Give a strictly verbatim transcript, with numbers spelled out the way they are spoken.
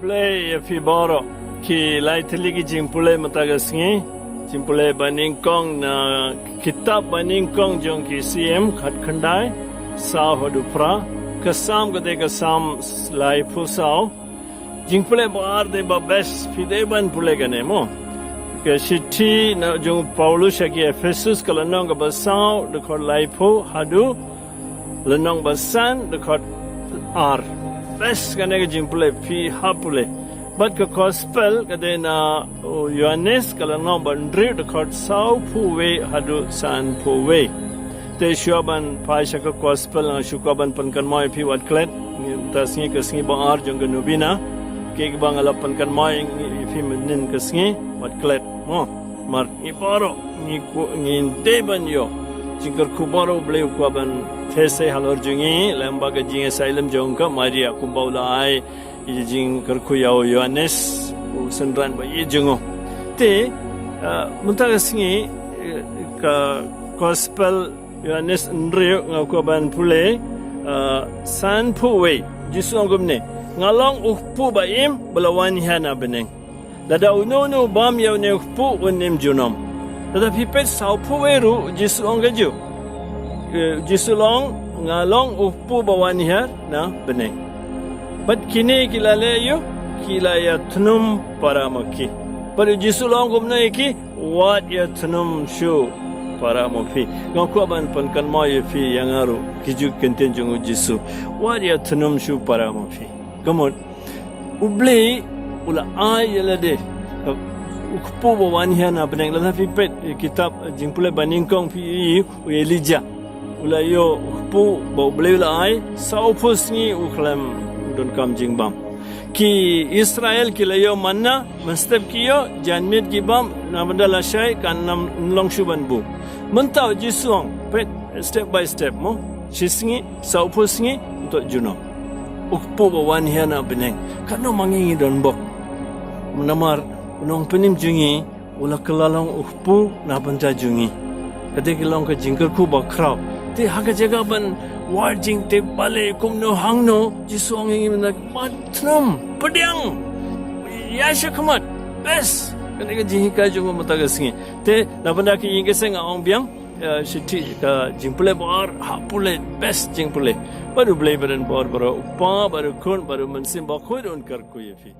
Pule ïa phi baroh ki lai tylli ki jingpule mynta ka sngi. Jingpule ba nyngkong na kitab ba nyngkong jong ki Syiem khatkhyndai, saw haduh phra. Ka Salm ka dei ka Salm laiphew saw. Jingpule ba ar dei ba best, phi dei ban pule kane mo. Ka shithi na jong u Paulus sha ki Ephesus ka lynnong kaba saw dkhot laiphew haduh lynnong ba san dkhot ar. Best kane ka jingpule, phi hap pule. Bad ka Gospel ka dei na u Ïoannis ka lynnong ba hynriew dkhot sawphew wei haduh sanphew wei. Te shuwa ban phai sha ka Gospel nga shu kwah ban pynkynmaw ïa phi wat klet. Mynta sngi ka sngi ba ar jong ka novena. Kiei kiba nga la pynkynmaw ïa phi mynnin ka sngi, wat klet mo. Namar ngi baroh ngi kwah, ngi dei ban ïoh jingkyrkhu baroh u Blei u kwah ban theh sei halor jong ngi lem bad ka jingïasaid lem jong ka Maria kumba u la ai ïa ka jingkyrkhu ïa u Ïoannis u synran ba ïeit jong u. Te, ah, mynta ka sngi, eh, ka Gospel Ïoannis hynriew nga kwah ban pule, ah, sanphew wei. Jisu ong kumne, "Nga long u kpu ba im ba la wan hiar na bneng. Lada uno uno u bam ïa une u kpu un im junom." Lada phi peit sawphew wei ruh Jisu ong kajuh. Eh, Jisu long, "Nga long u kpu ba wan hiar na bneng. Bad kine ki la leh ïa u, ki la ïathnum para ma ki." Bad u Jisu long kumno ïa ki, "Wat ïathnum shuh para ma phi." Nga kwah ban pynkynmaw ïa phi ïa nga ruh ki jingkyntien jong u Jisu. "Wat ïathnum shuh para ma phi." Ka mut, u Blei u la ai ïa lade u kpu ba wan hiar na bneng. Lada phi peit ïa kitab Jingpule ba nyngkong phi ïohi u Elijah u la ïoh u kpu ba u Blei u la ai, sawphew sngi u khlem donkam jingbam. Ki Israel ki la ïoh manna, mynstep ki ïoh, janmiet ki bam, na bynta lashai kan ym long shuh ban buh. Mynta u Jisu ong, peit step by step mo, shi sngi, sawphew sngi, mynta junom. U kpu ba wan hiar na bneng. Katno ma ngi ngi don bok. Namar u Nongpynim jong ngi u la kylla long u kpu na bynta jong ngi. Ka dei ka long ka jingkyrkhu ba khraw. Te ha ka jaka ban wad jingtip balei kumno hangno, Jisu ong ïa ngi mynta, "Mat thnum, pdiang, ïa shakhmat, best." Kane ka jinghikai jong u mynta ka sngi. Te na bynta ki ïing ki sem nga ong biang, eh, shithi ka Jingpule ba ar, hap pule, best jingpule. Bad u Blei ba don bor baroh, u Kpa bad u Khun bad u Mynsiem Bakhuid un kyrkhu ïa phi.